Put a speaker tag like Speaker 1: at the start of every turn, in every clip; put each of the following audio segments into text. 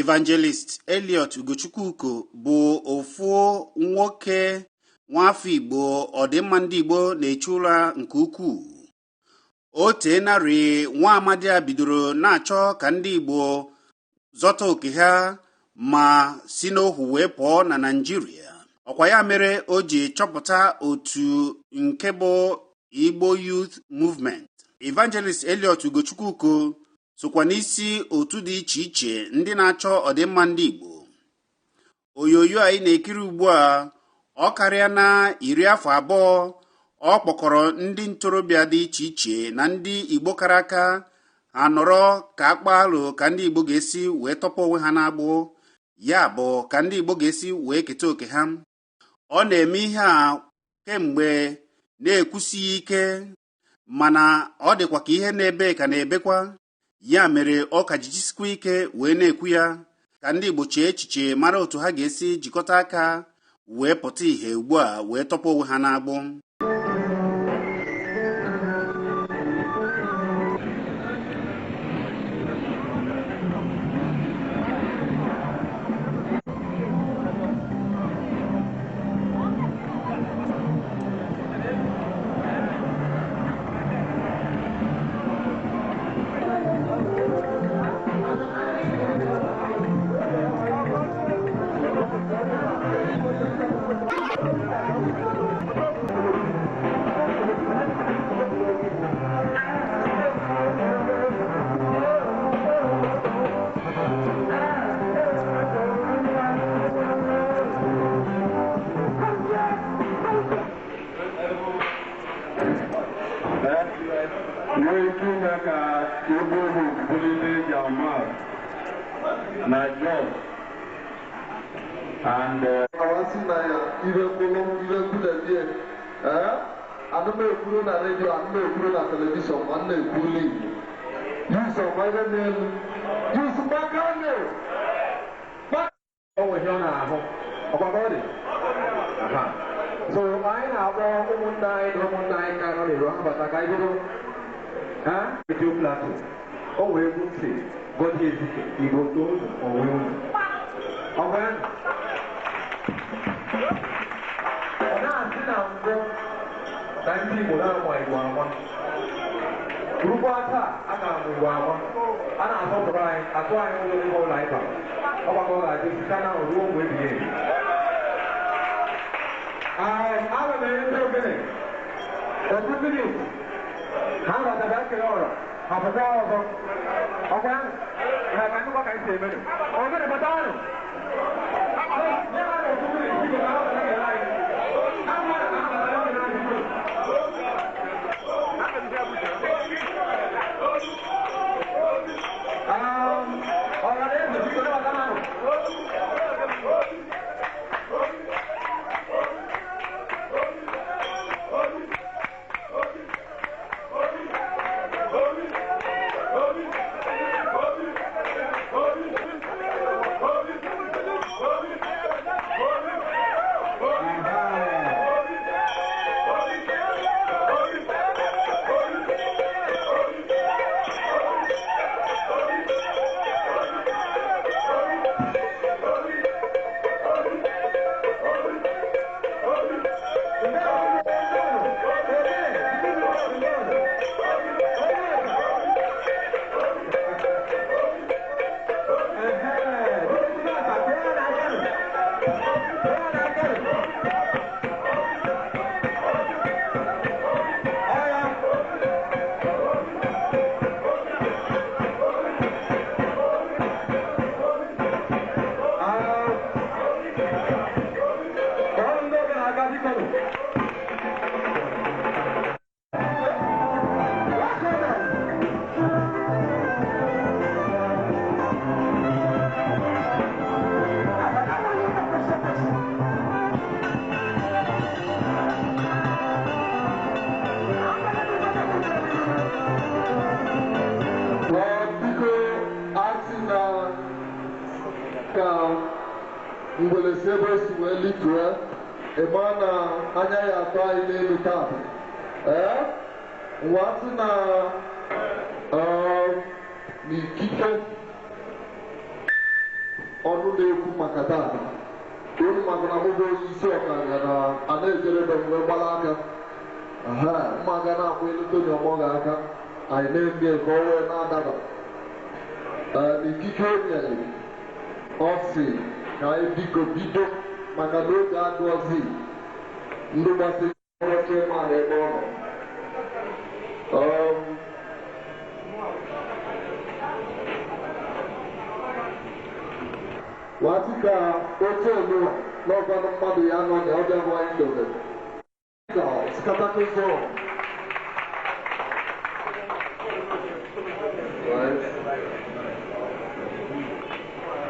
Speaker 1: Evangelist Elliot Ugochukwu Uko bụ ofu nwoke nwafọ Igbo ọdịmma ndị Igbo na-echu ụra nke ukwuu. O teenarị nwa amadi a bidoro na-achọ ka ndị Igbo zọta oke ha ma si n'ohu wee pụọ na Naịjirịa. Ọkwa ya mere o ji chọpụta otu nke bụ Igbo Youth Movement. Evangelist Elliot Ugochukwu Uko sokwa n'isi otu dị iche iche ndị na-achọ ọdịmma ndị Igbo. Onyonyo anyị na-ekiri ugbu a ọ karịa na 20 ọ kpọkọrọ ndị ntorobịa dị iche iche na ndị Igbo kara aka ha nọrọ ka akpa alụ ka ndị Igbo ga-esi wee tọpụ onwe ha n'agbụ, ya bụ ka ndị Igbo ga-esi wee keta oke ha. Ọ na-eme ihe a kemgbe na-ekwusighị ike, mana ọ dịkwa ka ihe na-ebe ka na-ebekwa. Ya mere ọ ka jijisikwa ike wee na-ekwu ya ka ndị Igbo chee echiche mara otu ha ga-esi jikọta aka wee pụta ìhè ugbu a wee tọpụ onwe ha n'agbụ.
Speaker 2: So anyị na-akpọ ụmụnne anyị na ụmụnne anyị ka nọ n'iro ha bata ka anyị bụrụ ha redio plateau o wee egwu ntị gọdị ezike Igbo tozu onwe unu ọ na-asị na mbụ na ndị Igbo na-ama Igbo ama rukwa taa a na-amụ Igbo ama a na-asọpụrụ anyị atụ anyị ụlọ ebe ụlọ anyị bara ọgbakọ ga-adị site na ruo mgbe ebighị ebi. Ana m enye ndị ogene otu mmiri ha batara ekele ọra ha pụta ọzọ ọkwa ha ka ndị ka esi emenụ ogene bata ọnụ nye ha na otu mmiri biko ka ha bata ekele anyị ha mmadụ ka ha batara ogene anyị ọra na-eze biko nabata ha.
Speaker 3: Ngwele si ebe o si wee litue ịma na anya ya atọ anyị n'elu taata ee nwa sị na n'ikike Ọnụ na-ekwu maka tata. Unu maka na mụ bụ onye isi ọkanga na a na-ejere ebe mgbe gbara aka. Mma ga na-akwụ elu Tony Ọmọga aka. Anyị na-eme ka ọ wee na-adaba. N'ikike o nyere, ọ sị ka anyị biko bido maka na oge adụọzi ndị gbasiri ọrụ chairman ebe ọ nọ. Wàá ka oche olúwa n'ọgwanụ mmadụ ya nọ na ọbịa bụ anyị dobere. Skatako.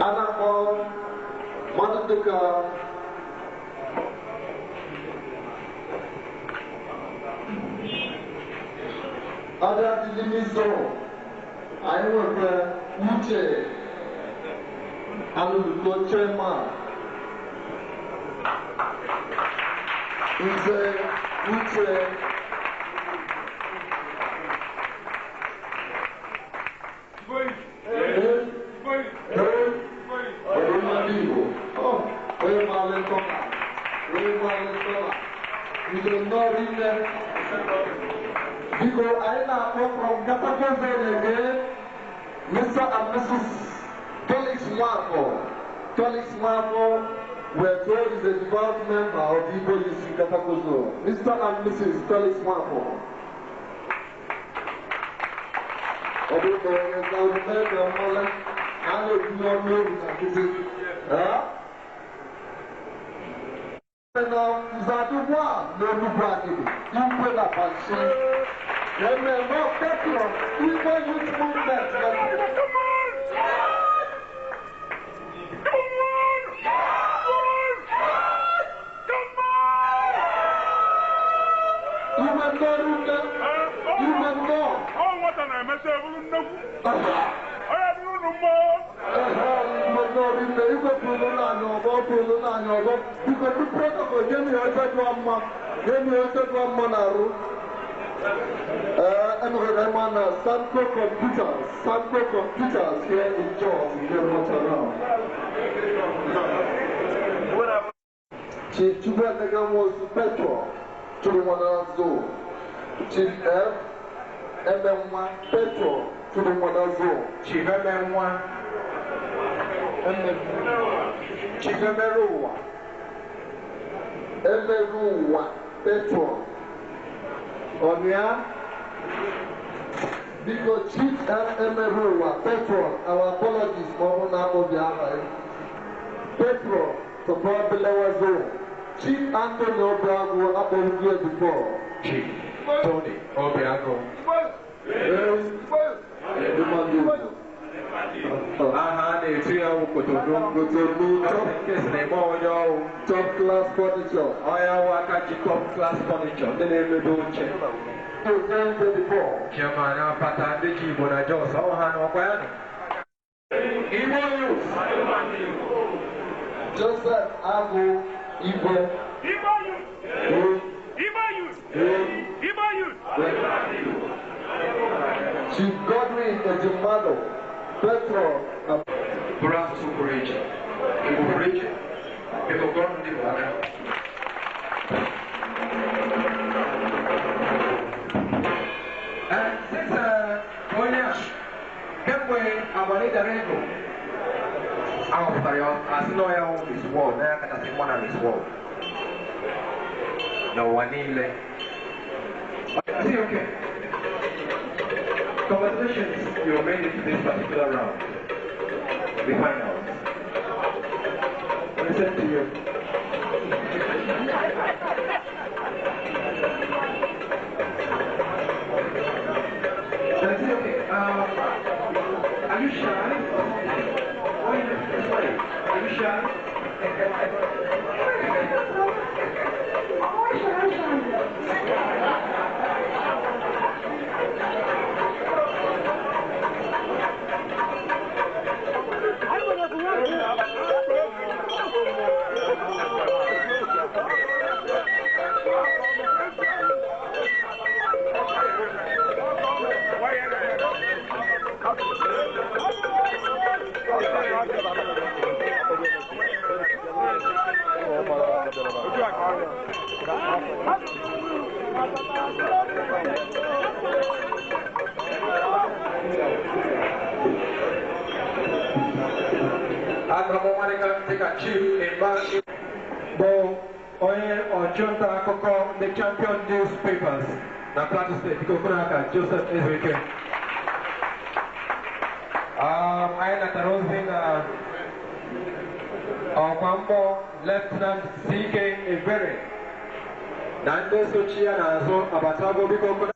Speaker 3: A na-akpọ mmadụ dịka Abịa dịdị n'izu anyị nwekwa Uche Alụluko chairman Nze Uche Ọdụmmadụ Igbo onye maara ntọala onye maara ntọala bidoro n'ọrụ ime. Biko anyị na-akpọ from Katako Zone again, Mr. and Mrs. Felix Nwafọ. Felix Nwafọ, we're told, is a devout member of the Igbo Youth in Katako Zone. Mr. and Mrs. Felix Nwafọ. Ọ bụrụ na onye na omume na mmale a na-etinye ọnụ egwu na nkịtị. Na Nzadugwa n'Enugwu Agidi, Igwe na Panshi. Amen. No, Petro, Igbo Youth Movement.
Speaker 2: Come on! Come on! Come on!
Speaker 3: Igwe nnọọ nne. Igwe nnọọ.
Speaker 2: Ọ nwata na-emesa ebulu nnekwu. Ọ ya dịrị unu mma.
Speaker 3: Igwe nnọọ nne. Igwe pụrụ n'anya ọgbọ pụrụ n'anya ọgbọ. Biko ndị protocol nye m ya oche dị mma. Nye m ya oche dị mma n'arụ. Emma Samco Computers, Samco Computers here in Jos is very much around. Chief Chukwuemeka Nwosu Petro, Churumwanazo. Chief F. Emenwa Petro, Churumwanazo.
Speaker 4: Chief Emenwa, Chief Emeruwa,
Speaker 3: Emeruwa Petro. Ọ̀nìyà. Biko Chief F. Emeruwa Petro, our apologies ma ọ bụ na akpọbi aha ya. Petro, Tọpọ Belewa Zone. Chief Anthony Obiagụ akpọghị ya before.
Speaker 4: Chief Tony Obiagụ. Aha a na-etu ya wụ Kotonu.
Speaker 3: Kotonu top
Speaker 4: Nke si na-eme onye ọrụ.
Speaker 3: top class furniture.
Speaker 4: Onye ọrụ aka ji top class furniture ndị na-emebe oche.
Speaker 3: 2024.
Speaker 4: Chairman Apata ndị ji Igbo na Jos, ọ ha n'ọkwa ya nọ. Igbo Youth.
Speaker 3: Joseph Agụ Igwe.
Speaker 2: Igbo Youth! Igbo Youth! Igbo Youth!
Speaker 3: Chief Godwin Ejimado Petro na
Speaker 4: Bụrụ asụsụ pụrụ iche. Igbo pụrụ iche. Biko gụọrọ ndị Igbo aka. Since onye a kemgbe abalị dara ego ahọpụtara ya asị na ọya wụ Miss World na ya kachasị mma na Miss World n'ụwa niile. See, okay. Congratulations, you made it to this particular round, the finals. Listen to you. That's it, okay. Are you shy? Why are you this way? Are you shy?
Speaker 2: Thank you.
Speaker 4: Dịka Chief Emma bụ onye ọchụnta akụkọ ndị Champion Newspapers na Plateau State, biko kwụrụ aka Joseph Ezrike. Anyị natara ozi na ọkwa mgbọ Lieutenant CK Ebere na ndị sochi ya n'azụ abatago, biko kwụrụ.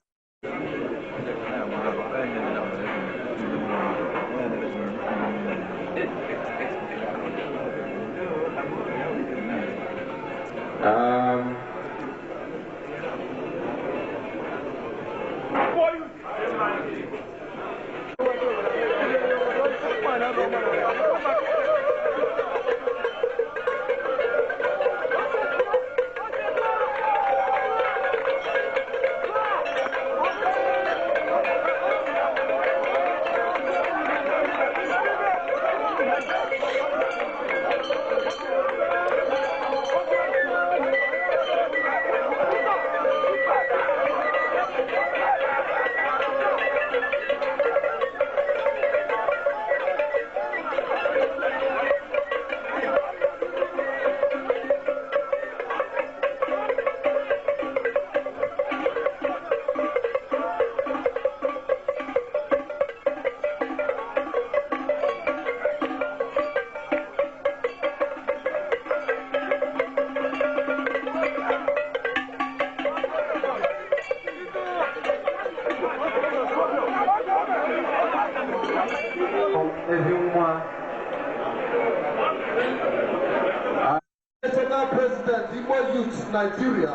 Speaker 3: National President, Igbo Youth Nigeria,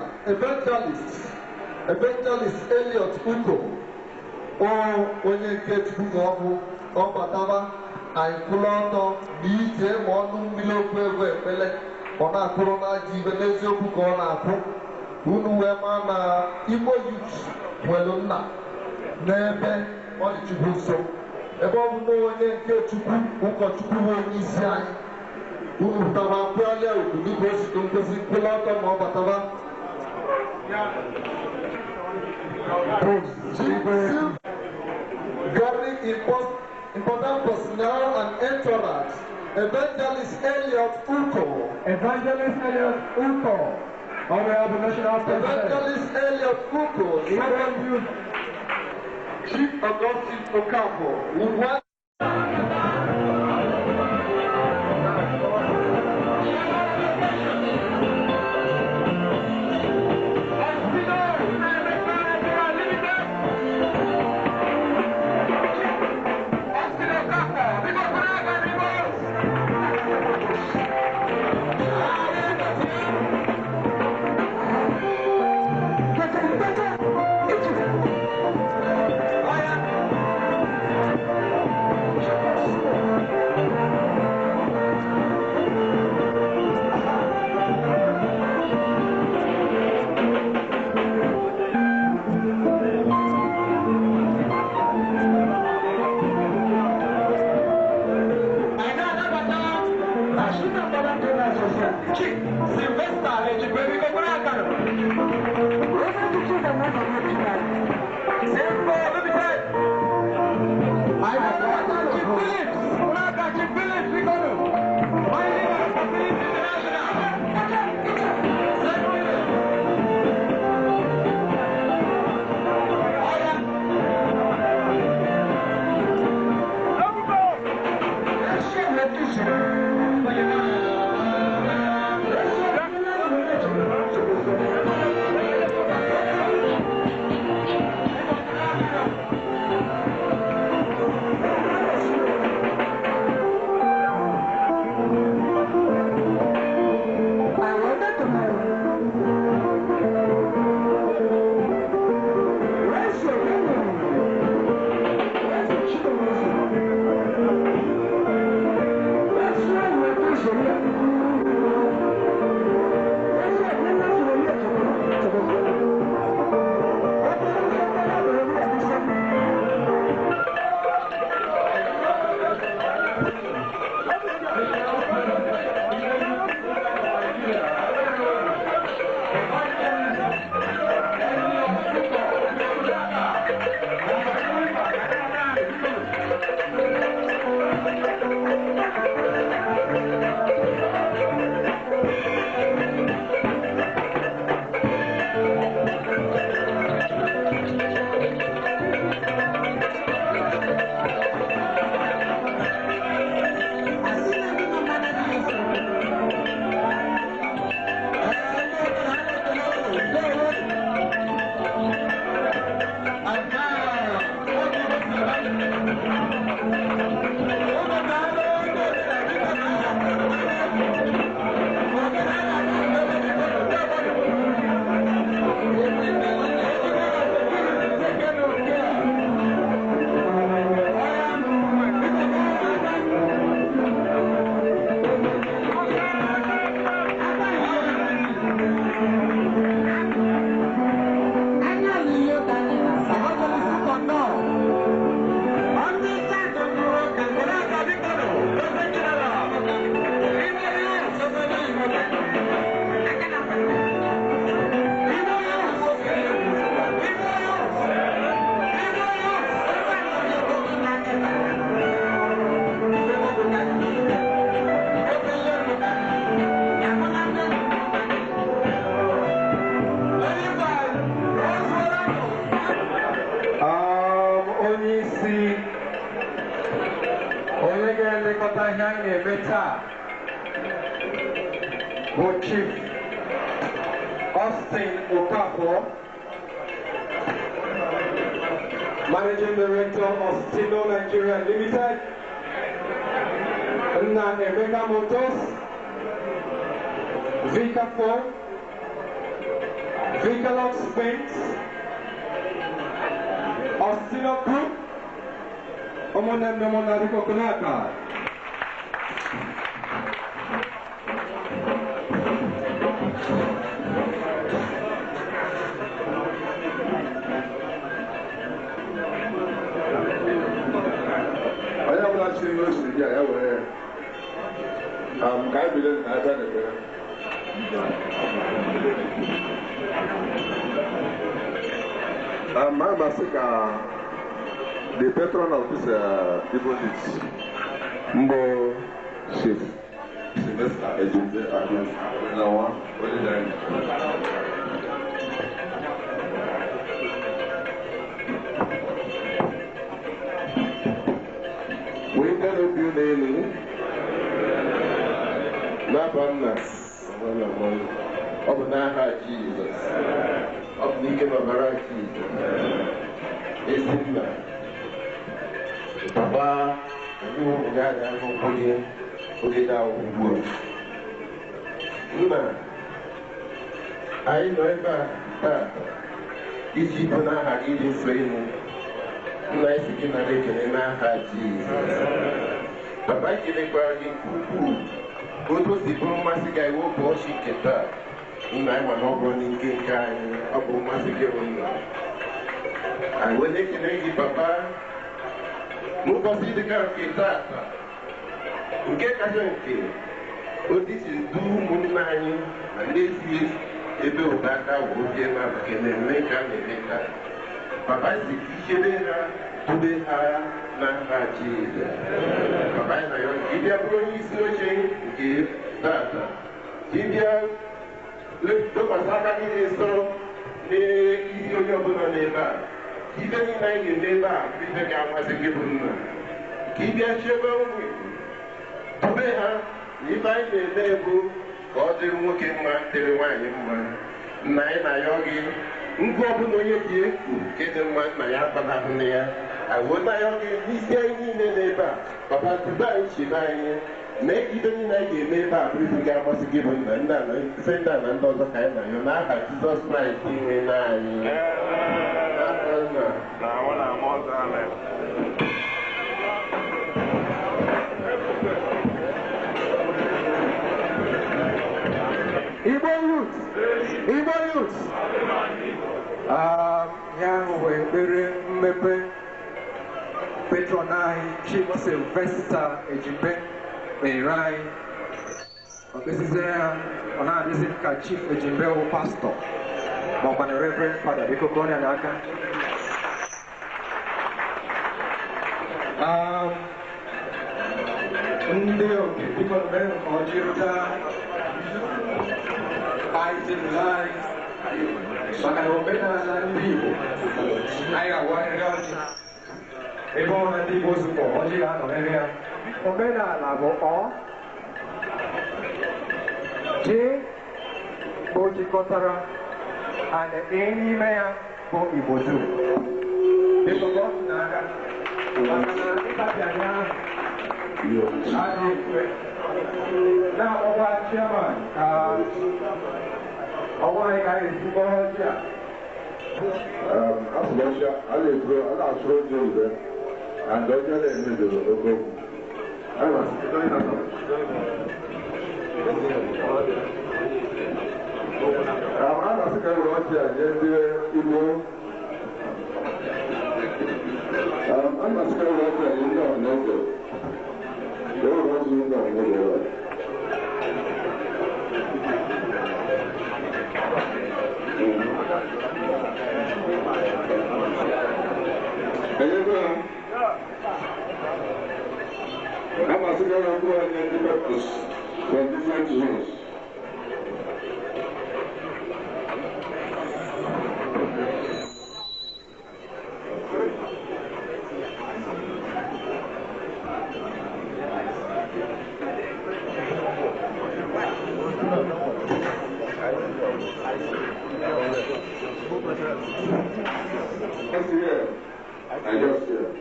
Speaker 3: Evangelist Elliot Uko, o onye nke Chukwu ka ọ bụ ọ bataba anyị kwụrụ ọtọ na ije ma ọnụ mmiri okwu egwu ekpele ọ na-akụrụ n'ajọ ibe n'eziokwu ka ọ na-akwụ unu wee maa na Igbo Youth nwere nna n'ebe ọ dị Chukwu nso ebe ọ bụ na onye nke Chukwu ụkọchukwu bụ onye isi anyị unu pụtara kwụọlịa ugwu dịka o si dị nkwesị kwụrụ ọtọ ma ọ bataba. Very important personnel and entourage, Evangelist Elliot Uko.
Speaker 4: Evangelist Elliot Uko, Honorable National President.
Speaker 3: Evangelist Elliot Uko,
Speaker 4: Igbo Youth.
Speaker 3: Chief Augustine Okafor, would want.
Speaker 4: ihe anyị na-eme taa bụ Chief Austin Okafor, Managing Director of Stino Nigeria Limited, Nna Emeka Motors, Vika Ford, Vicalux Paints, Ostino Group, ụmụnne m na ụmụnna, biko kụnaka.
Speaker 3: Onye ọbụla chiri n'osi gị a ya were ya. Ka anyị bido na ebe na-ekpere. A masị ka the patron of this Igbo Youth, mbụ Chief Sylvester Ejimbe Akụnawa, onye na wee obi unu elu n'aba nna na mmụọ. Ọ bụ n'aha Jizọs, ọ bụ n'ike n'ọbara Jizọs. Ezi nna, papa anyị, ụmụ gị anyị ahụ oge oge dị ugbu a. Nna anyị nọ ebe a taa iji bụ n'aha gị dị nsọ elu. Nna, isi gị nara ekele n'aha Jizọs. Papa, ekelekwara gị nke ukwuu otu o si bụrụ mmasị gị anyị wepụ ọchị nke taa. Nna anyị, mana ọ bụrụ n'ike nke anyị, ọ bụ mmasị gị bụ nna anyị. Wee na-ekele gị, papa, n'ụbọchị dịka nke taata, nke kacha nke otu isi du ụmụnne anyị na ndị esi ebe ụda aka wee bie na nke na-eme ka a na-eme taa. Papa, si ka ichebe ha, dube ha n'aha Jizọs. Papa anyị na ya, ka ị bịa bụrụ onye isi oche nke tata, ka ị bịa dokwasị aka gị dị nsọ n'isi onye ọbụla n'ebe a, ka ibe niile anyị ga-eme ebe a bụ ibe ga-amasị gị bụ nna, ka ị bịa chebe ụmụ Igbo, dube ha na ibe anyị na-eme bụ ka ọ dịrị nwoke mma, dịrị nwaanyị mma. Nna anyị na-ayọ gị, ngwa ọbụla onye ji eku nke dị mma, nna ya akpanahụ na ya awụ na-ayọ gị n'isi anyị niile n'ebe a. Papa, dube anyị, chebe anyị, mee ka ibe niile anyị ga-eme ebe a bụrụ ibe ga-amasị gị bụ nna. Ndị a na ife ndị a na ndị ọzọ ka anyị na-ayọ n'aha Jizọs Kraịst inwe na anyị. N'aha nna
Speaker 2: na nwa na mmụọ nsọ, amen.
Speaker 4: Igbo youth, Igbo youth. Ya ahụ bụ ekpere mmepe patron anyị, Chief Sylvester Ejimbe, kpere anyị. Ọ kpezizie ya, ọ na-adịzi ka Chief Ejimbe wụ pastọ ma ọkwa na Reverend Father. Biko kụọ ya n'aka. Ndị oke, biko mee ka ọ jiri anyị ezinụlọ anyị, maka na omenala ndị Igbo, anyị ga-agwarịrị ọjị. Ebe ọbụla ndị Igbo zukọ, ọjị ga-anọ n'ebe ya. Omenala bụ ọ ji bụ jikọtara and e n'ime ya bụ Igbo dum. Biko gọọ n'aka, maka na ịtabi anya ahụ adịghị mfe. Na-akpọkwa chairman ka ọnwa anyị ka anyị esi gbọọ ọjị a.
Speaker 3: Asụrụ ọjị a na-eturu, a na-asụrụ ọjị oyibo and ọjị a na-emedoro oke okwu. A na-asị kedu onye na-asụ? A na-asị ka e were ọjị a nye ndị Igbo. A na-asị ka e were ọjị a nye ndị ọhaneze. Ka e were ọjị nye ndị ọhaneze ebe a. Enyekwa ha. A na-asị ka e were mkpụrụ nye ndị Baptist from different zones. ICL, I just here.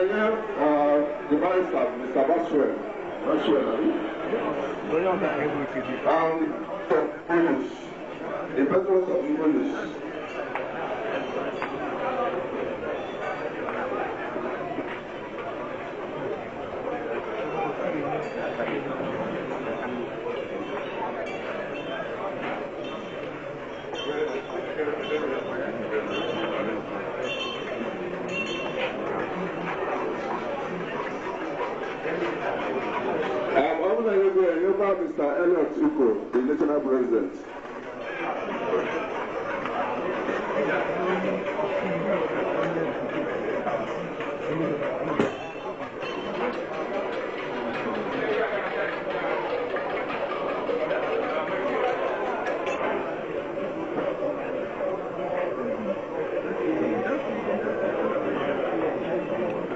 Speaker 3: The barrister, Mr. Baswell. Baswell, the patrons of the police. Mr. Elliot Uko, the national president.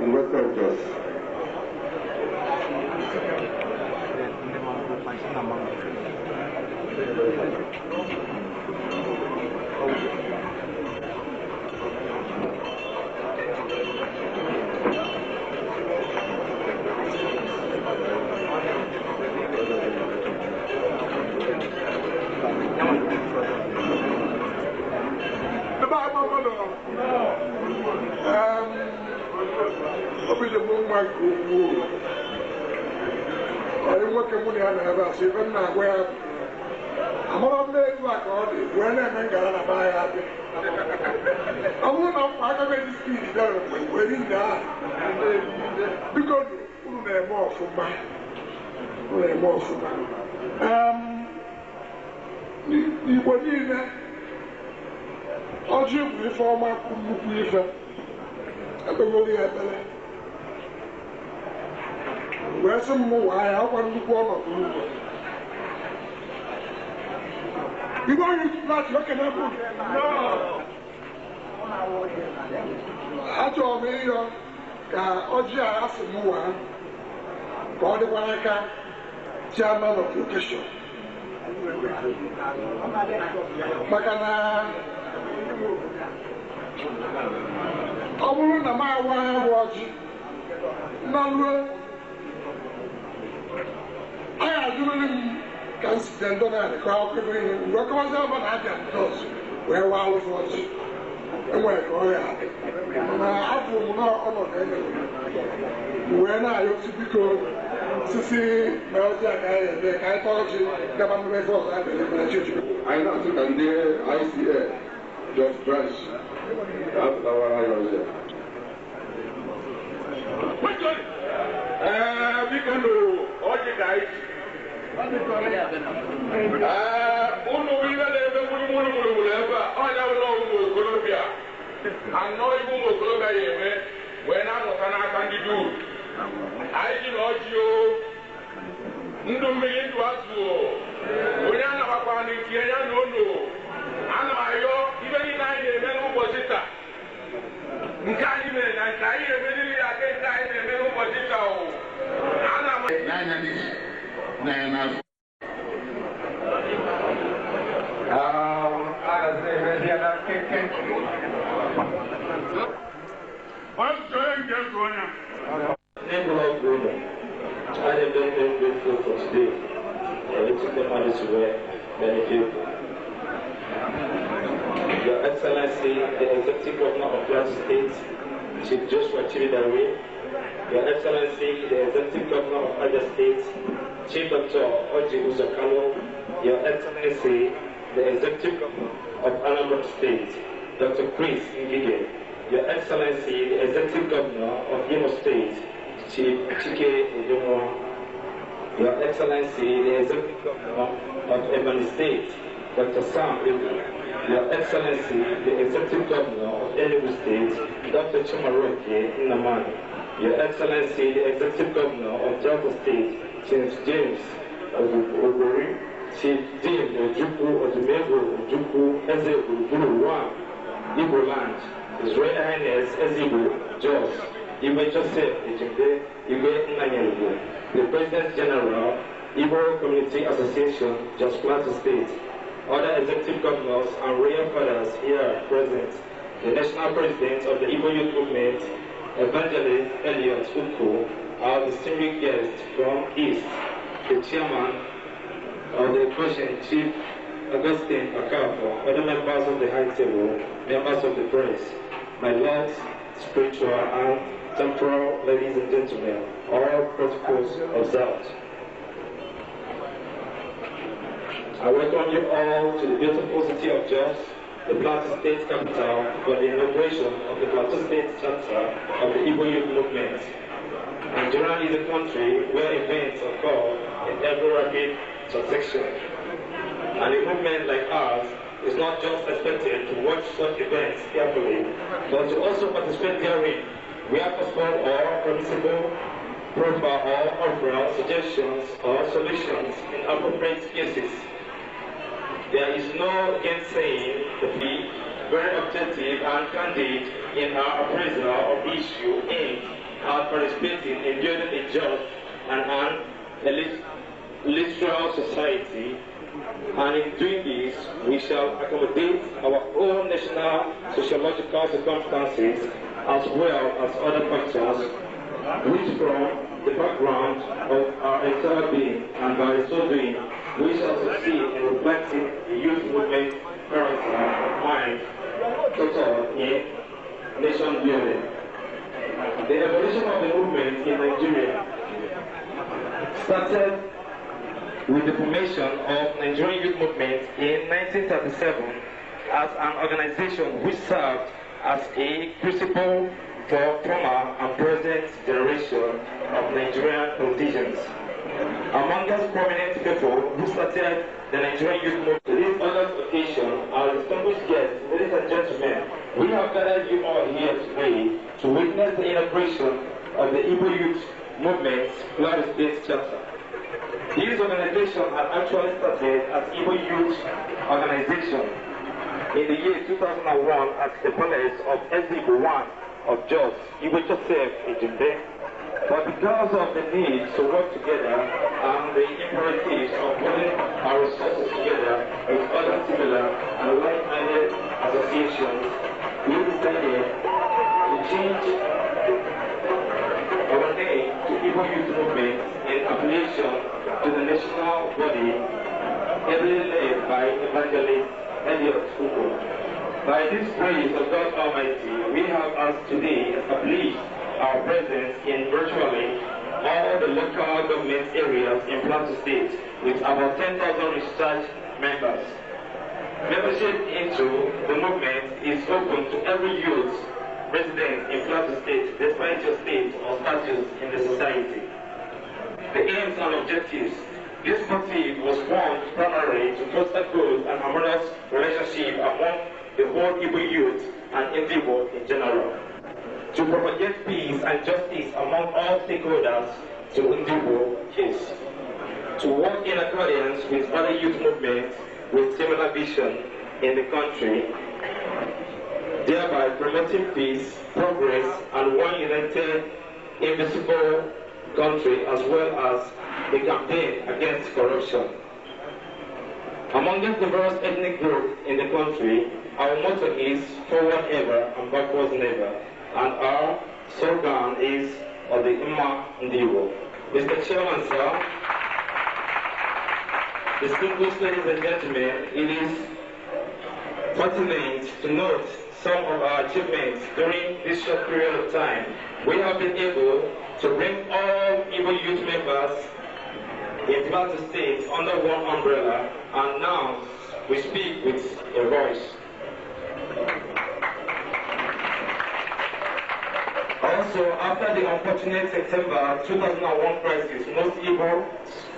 Speaker 3: And welcome to us.
Speaker 5: Igbo niile ọjị bụ ife ọma nnukwu ife ekpegoro ya ekpere wee sị m waa ya ọkwa nnukwu ọnọdụ ugbo Igbo youth okene bụ achọrọ m ịyọ ka ọjị a asị m waa ka ọ dịkwa n'aka chairman of the occasion maka na ọ bụrụ na m awa ya bụ ọjị na rue anyị ajụrụrị m ka m site ndọ na adịkọ akwụkwọ ebe ihe mgbe ọkọwazi ọba na abịa ndị ọzọ wee waa alụfụ ọjị enwere ka ọ ya adị mana afọ m n'ọnọdụ enyere wee na-ayọsi biko sisi na ọjị a ka anyị eme ka anyị tọọ ọjị gaba mmemme ife ọzọ abịa emere chi.
Speaker 3: Anyị na-asị ka ndị ICA Jos Branch ga-apụtawara anyị ọjị.
Speaker 2: Ee, biko nụ ọjị ka anyị ji. Ee, ụnụ ihe na-eme gburugburu gburugburu ebe a, ọnya ụlọ ụmụ okorobịa anọ ibu ụmụ okorobịa ya eme wee na-amụta n'aka ndị duu. Anyị ji na ọjị o, ndụ mmiri ndụ azụ o, onye anabakwa n'ike ya na ụlọ. Ana m ayọ ibe niile anyị na-eme n'ụbọchị taa. Nke anyị mere na nke anyị emeriri ya aka nke anyị na-eme n'ụbọchị taa o. Ana m
Speaker 6: I am very, very grateful for today. It took the money to wear many people. Your Excellency, the Executive Governor of Plateau State, Chief Joshua Chiridawe. Your Excellency, the Executive Governor of Abia State, Chief Dr. Oji Uzor Kalu. Your Excellency, the Executive Governor of Anambra State, Dr. Chris Ngige. Your Excellency, the Executive Governor of Imo State, Chief Chike Ujunwa. Your Excellency, the Executive Governor of Ebonyi State, Dr. Sam Egwu. Your Excellency, the Executive Governor of Enugu State, Dr. Chimaroke Nnamani. Your Excellency, the Executive Governor of Delta State, Chief James Ogori, Chief James Ojukwu Odumegwu Ojukwu Eze Gburugburu 1, Igbo Land. His Royal Highness Ezigbo Jos, Igwe Joseph Ejimbe, Igwe Nnanyelugo, the President General, Igbo Community Association, Jos Plateau State, other executive governors and royal fathers here present, the National President of the Igbo Youth Movement, Evangelist Elliot Uko, our distinguished guest from East, the Chairman of the Caution, Chief Augustine Okafor, other members of the High Table, members of the press, my lords, spiritual and temporal ladies and gentlemen, all protocols observed. I welcome you all to the beautiful city of Jos, the Plateau State capital, for the inauguration of the Plateau State chapter of the Igbo Youth Movement. Nigeria is a country where events occur in every rapid succession, and a movement like ours is not just expected to watch such events carefully, but to also participate therein where possible or permissible, proper or offer suggestions or solutions in appropriate cases. There is no gainsaying the be very objective and candid in our appraisal of the issue aimed at participating in building a just and an literal society, and in doing this, we shall accommodate our own national sociological circumstances as well as other factors which form the background of our entire being, and by so doing, we shall succeed in reflecting the youth movement character of mind total in nation building. The evolution of the movement in Nigeria started with the formation of Nigerian Youth Movement in 1937 as an organization which served as a crucible for former and present generation of Nigerian politicians. Among those prominent people who started the Nigerian Youth Movement, this other occasion, our distinguished guests, ladies and gentlemen, we have gathered you all here today to witness the inauguration of the Igbo Youth Movement's Plateau State Chapter. This organization had actually started as Igbo Youth Organization in the year 2001 at the palace of Ezigbo I of Jos, Igwe Joseph Ejimbe. But because of the need to work together and the imperatives of putting our resources together with other similar and like-minded associations, we decided to change our name to Igbo Youth Movement in affiliation to the national body ably led by Evangelist Elliot Uko. By this grace of God Almighty, we have as today established our presence in virtually all the local government areas in Plateau State with about 10,000 research members. Membership into the movement is open to every youth resident in Plateau State, despite your state or status in the society. The aims and objectives. This party was formed primarily to foster good and harmonious relationship among the whole Igbo youth and Ndigbo in general, to propagate peace and justice among all stakeholders to Ndigbo case, to work in accordance with other youth movements with similar vision in the country, thereby promoting peace, progress, and one united, invisible country, as well as the campaign against corruption. Among the various ethnic groups in the country, our motto is forward ever and backwards never, and our slogan is of the Imma Ndigbo. Mr. Chairman, sir, distinguished ladies and gentlemen, it is pertinent to note some of our achievements during this short period of time. We have been able to bring all Igbo youth members in Plateau State under one umbrella, and now we speak with a voice. Also, after the unfortunate September 2001 crisis, most Igbo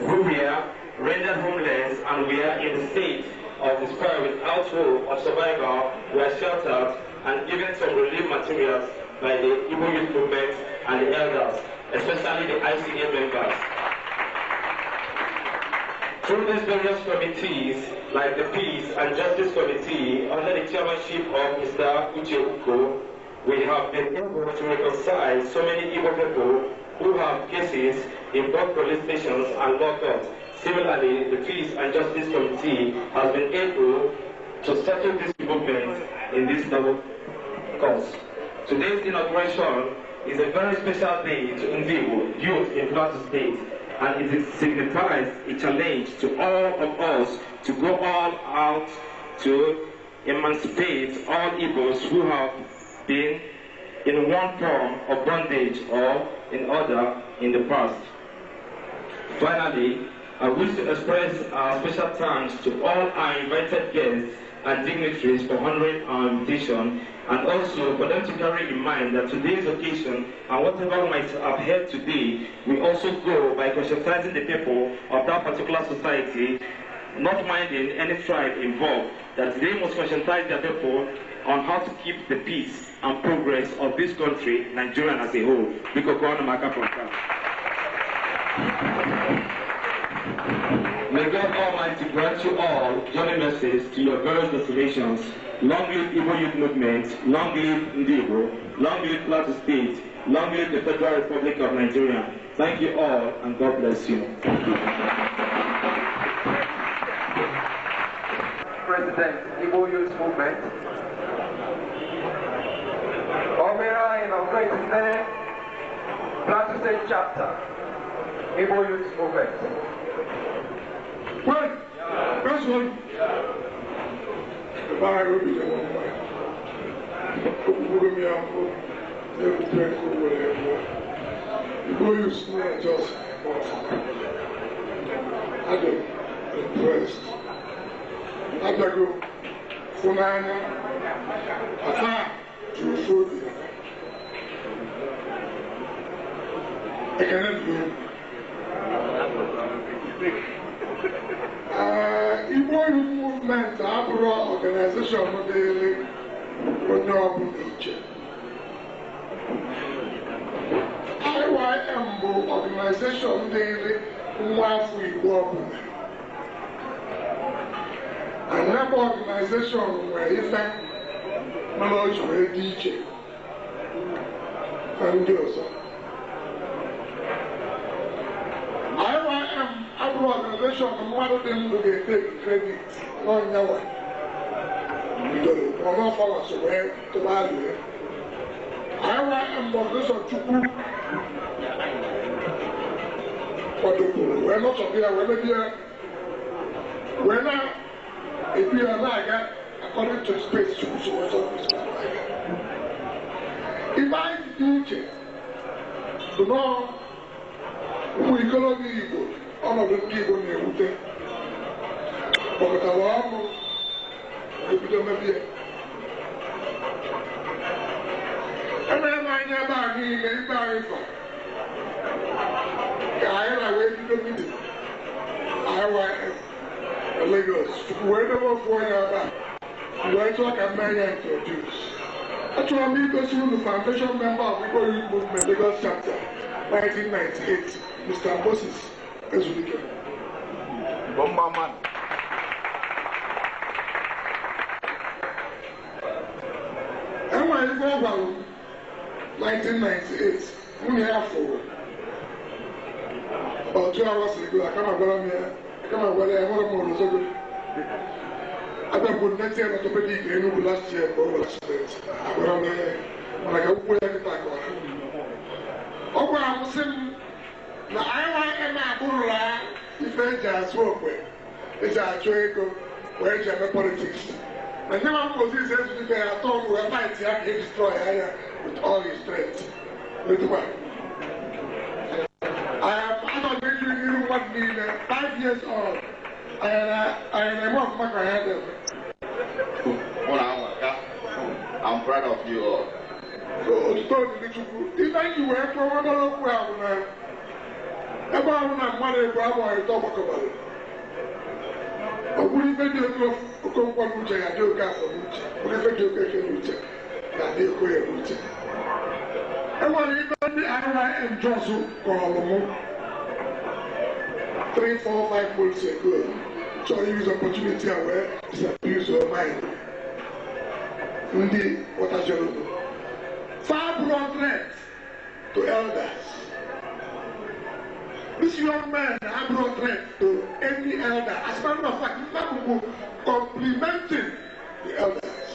Speaker 6: who were rendered homeless and were in the state of despair without hope of survival were sheltered and given some relief materials by the Igbo Youth Movement and the elders, especially the ICA members. Through these various committees, like the Peace and Justice Committee, under the chairmanship of Mr. Uche Uko, We have been able to reconcile so many Igbo people who have cases in both police stations and law courts. Similarly, the Peace and Justice Committee has been able to settle this movement in this double cause. Today's inauguration is a very special day to Ndigbo youth in Plateau State, and it signifies a challenge to all of us to go all out to emancipate all Igbos who have been in one form of bondage or in other in the past. Finally, I wish to express our special thanks to all our invited guests and dignitaries for honoring our invitation, and also for them to carry in mind that today's occasion and whatever might have heard today, we also go by conscientizing the people of that particular society, not minding any tribe involved, that they must conscientize their people on how to keep the peace and progress of this country, Nigeria as a whole. May God Almighty grant you all journey mercies to your various destinations. Long live Igbo Youth Movement, long live Ndigbo, long live Plateau State, long live the Federal Republic of Nigeria. Thank you all, and God bless you. Thank you.
Speaker 4: President, Igbo Youth Movement. Omera inaugurates Plateau State Chapter, Igbo Youth Movement.
Speaker 5: Wait, that's one. The Bible will be the one way. Igbo Youth Movement just I'm impressed. Abịago fụnanya ata juru ofe obi ya. Ekene dịrị unu. Igbo Youth Movement abụrụ organization dịrị onye ọbụla iche. IYM bụ organization dịrị nwa afọ Igbo ọbụla. Another organization nwere ife mana o ji wee dị iche na ndị ọzọ. IYM abụrụ organization mmadụ dị ndụ ga-eteki credit n'ọnyanwa bidoro ọnọfọwas wee tụba alụ ya. IYM bụ organization Chukwu kwadokwuru wee nọchọpụ ya wee mebie wee na ebi ya na-aga according to space Chukwu so wee chọpụ. Ife anyị dị iche bụ nọọ ụmụ ikolobịa Igbo ọnọdụ ndị Igbo na-ewute kpọkọtara ọnụ ebido mebie. Emere m anya ebe a niile ibe anyị fa ka anyị na wee bido meeting IYM na Lagos wee dobe ofu onye ebe a wee chọọ ka mmee ya introduce. Achọrọ m igosi unu foundation member of Igbo Youth Movement Lagos Chapter 1998, Mr. Moses Ezulike.
Speaker 3: Bomba man.
Speaker 5: Enwere ife ọ gwara m 1998, nwunye ya fụrụ about 2 hours ago. Aka m agwara m ya, aka m agwara ya, enwere m orozogo. Abịa bụ nnete orthopedic Enugu last year mgbe o nwere accident. Agwara m ya, mana ka ụkwụ ya kịta ka ọha. Ọ gwara m sị m na IYM abụrụla ife eji azụ okwe, eji achụ ego, wee eji eme politics. Na nye ma Moses Ezulike ya atọ m wee fight ya ka e destroy ya with all his strength. Wetukwa. I am out of making n'iru mmadụ niile 5 years old. Anyị na-eme ọfụma ka ya dị.
Speaker 3: I'm proud of you all.
Speaker 5: So otuto dịrị Chukwu. Ife anyị wee kwuo obere okwu a bụ na ebe ọ bụ na mmadụ egwu abụghị ịtọ gbakọbara. Ọ bụrụ ife dị oke Okonkwo n'uche ya dị oke afọ n'uche, ọ bụrụ ife dị oke eke n'uche ya dị Okoye n'uche. Enwere ife ndị IYM Jos kọrọ mụ 3, 4, 5 months ago chọrọ use opportunity a wee disabuse your mind. Ndị ghọtachara unu. Far beyond threat to elders. This young man had no threat to any elder. As a matter of fact, Mbabubu complimenting the elders.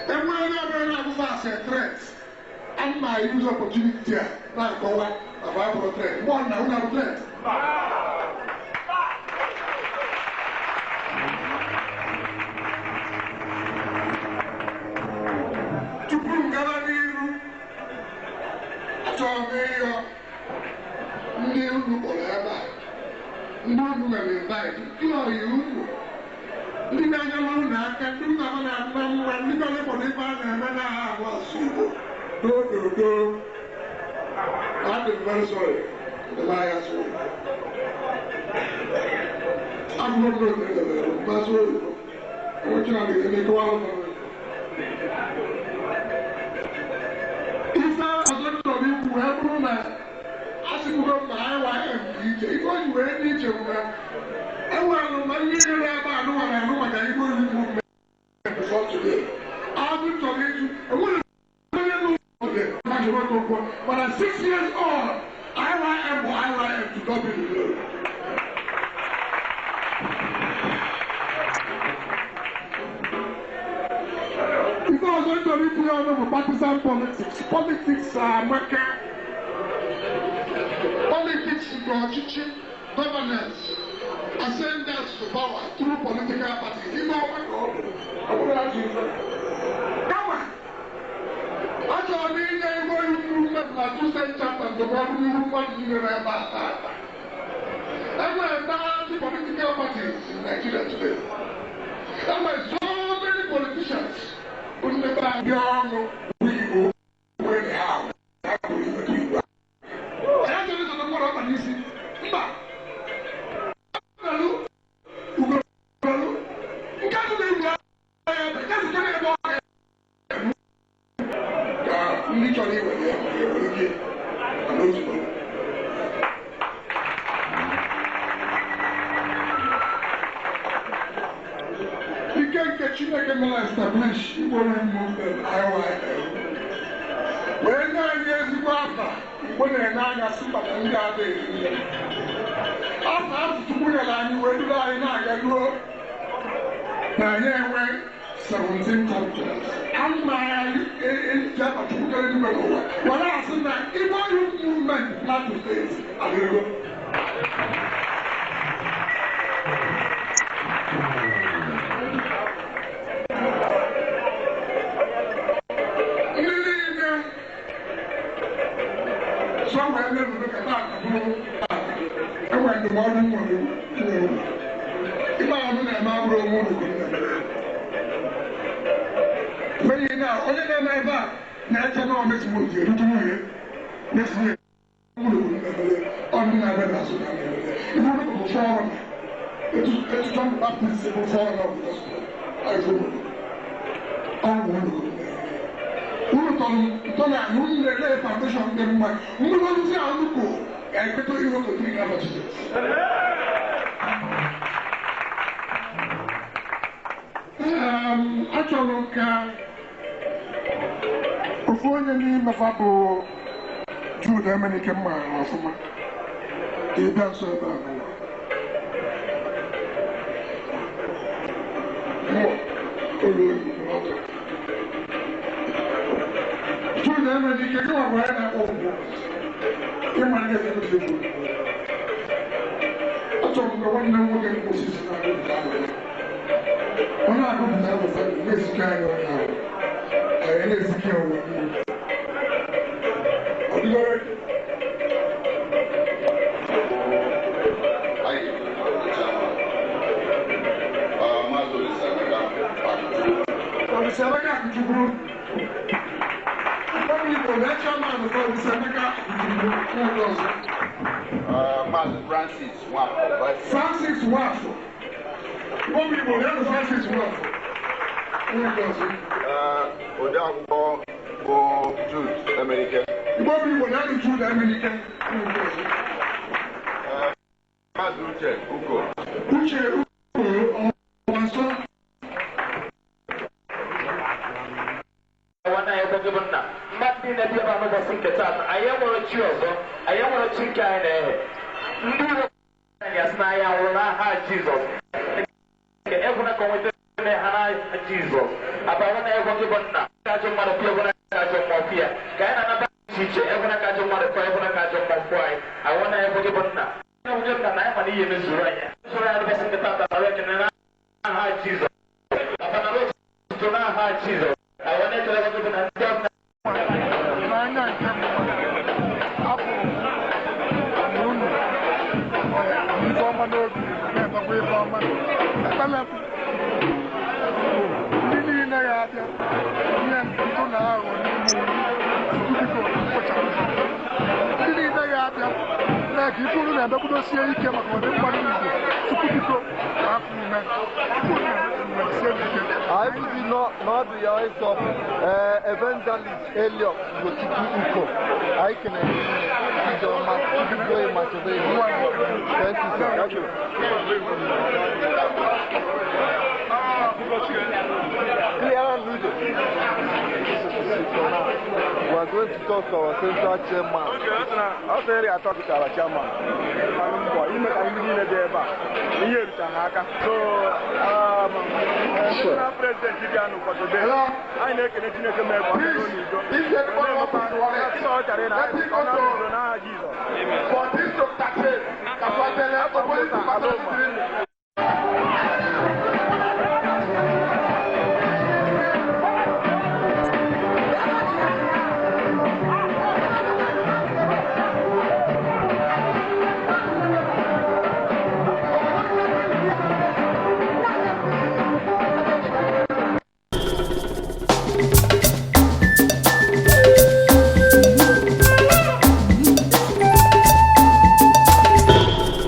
Speaker 5: And when I was a threat, and my use opportunity now go about threat. One now not threat. Tupu m gaba n'iru, achọrọ m ịyọ ndị unu kpọrọ ebe a, ndị unu mere invite, ndị ọyị unu, ndị na-enyere unu aka, ndị unu ama na-ama mma, ndị bịara ịkwado ife a na-eme n'aha ahụ asụ Igbo. Dododo, adị m very sorry, ndị m agha asụ Igbo. Abụrụ m n'otu edebere m asụ oyibo, onwe Chineke ga-eme ịkọwa m. Ife ọzọ m chọrọ ikwu wee bụrụ na asịkwugo m na IYM dị iche. Ife o ji wee dị iche bụ na enwere m ndị niile ebe a nụwa na-anụ maka Igbo Youth Movement before today. Azụ m chọrọ ịjụ, enwere onye n'ụlọ Okwo, mana 6 years old, IYM bụ IYM to God be the glory. Ife ọzọ m chọrọ itinye ọnụ bụ partisan politics. Politics amaka. Politics nke ọchịchị, governance, ascendance to power through political parties. Ime ọma ka ọ bụ, ọ bụrụ ajọ ife. Kama, achọrọ m inye Igbo Youth Movement na Tuesday chapter ndụmọdụ n'ihu mmadụ niile nọ ebe a taata. Enwere 30 political parties in Nigeria today. Enwere so many politicians bụ ndị be anyị ọnụ bụ Igbo nwere ha ha kwuru imetụ Igbo. Anyị achọghị ịzọta mmadụ ọkpa n'isi. Mba. Ugolu, ugolu, nke azụ na-egwu ahịa ebe, nke azụ na-ebe ọhịa ka ndị chọrọ iwere ya ma ewere gị mana ozugbo. Ike nke Chineke mere establish Igbo Youth Movement IYM wee nye anyị ezigbo afa Igbo na-ene anya sị maka ndị adịghị nne. Afa ahụ Chukwu nyere anyị wee duru anyị na-aga ruo na anyị enwe 17 chapters. Ama eji afa Chukwu kere n'ime n'ụwa were asị na Igbo Youth Movement Plateau State adịrịgo. Ndị niile so wee merụrụ ka taata bụrụ taata, enwere ndụmọdụ m nwere inye unu. Ife ahụ m na-eme abụrụ onwe unu ka m na-emere. N'ihi na onye na-eme ebe a na-eche na ọ next month erute nwunye, next year unu ka m na-emere, ọ ndị na-abịa n'azụ ka m na-emere. Ife unu bụ forerunner. Etu John the Baptist bụ forerunner of the gospel. Ọ ife unu bụ. Ọ bụ unu ka m na-emere. Unu tọrọ ntọala na unu na-ele foundation dị mma. Mkpụrụ osisi a unu kụrụ ga-ekpeta ihe otu n'afọ Jizọs. Achọrọ m ka ofu onye n'ime fa bụ Jude Emenike m maara ọfụma ka ị bịa nso ebe a n'ụwa. Mụ olu oyibo n'ọtọ. Jude Emenike gị nwa bụ onye na-akpọ ụgwọ. Ịma ndị ga-eme egwu. Achọrọ m ka nwanne m nwoke Moses na-agụpụta ahụ ya. Ọ na-agụpụta ahụ na-ezike anyị onye ahụ. Anyị na-ezike ya ụwa niile. Ọ dịgoro
Speaker 7: Anyị chairman. Maazị Olisaemeka Akuchukwu.
Speaker 5: Olisaemeka Akuchukwu. Ụfọdụ Igbo na chairman bụ Olisaemeka Akuchukwu n'oge ọzọ.
Speaker 7: Maazị Francis Nwafọ. Vice
Speaker 5: Francis Nwafọ. Ụfọdụ Igbo na Francis Nwafọ n'oge ọzọ.
Speaker 7: Odeakwụkwọ bụ Jude Emenike.
Speaker 5: Igbo bụ Igbo na Jude Emenike n'oge ọzọ.
Speaker 7: Maazị Uche Uko.
Speaker 5: Uche Uko ọnwa nso.
Speaker 8: Nwanne anyị nwoke bụ nna mmadụ
Speaker 6: ebe a n'ụbọchị nke taata. Anyị enwere chi ọzọ, anyị enwere chi nke anyị na-ehe. Ndị iro anyị asị na anyị anwụrụ n'aha Jizọs. Egwuna ka nweta ha n'aha Jizọs. Abawa na egwu gị bụ nna ka ajọ mmadụ pịa, egwuna ka ajọ mmụọ pịa. Ka anyị na-anaba iche iche, egwuna ka ajọ mmadụ pịa, egwuna ka ajọ mmụọ pụọ anyị. Awa na egwu gị bụ nna. Egwu gị bụ nna na anyị ma na ihe mezuru anyị. Mezuru anyị n'ụbọchị nke taata na ekene n'aha Jizọs. Papa na otuto n'aha Jizọs. Awa na-ekele gị bụ na ndị ọbụla
Speaker 5: n'anya nke afọ na unu ife ọma n'obi na-emekwa ife ọma. Ekpele m ndị niile ya abịa ihe ntụ na aghụghọ n'ime unu, biko kpochapụ ha. Ndị niile ya abịa mee ka ife unu na-emekwudosie ike maka ọdịmma ndị Igbo, tupu biko ka afọ ume tupu unu emesie ike.
Speaker 3: Anyị bụzi n'ọdụ ya ịzọ Evangelist Eliot Ugochukwu Uko. Anyị kenere Ijeọma Chukwu ma chebe ihu. Thank you, sir. Thank you. Clear and We are going to talk to our central chairman.
Speaker 7: Ọ sịrị ya talk to our chairman. Mbọ ime ka ndị niile dị ebe a ihe erucha ha aka. So national president bịa n'ụkwado anyị na-ekene Chineke mee ka ọ dịrị n'udo. Ọ chara na ọ na-udo n'aha Jizọs.
Speaker 5: 14 to 13,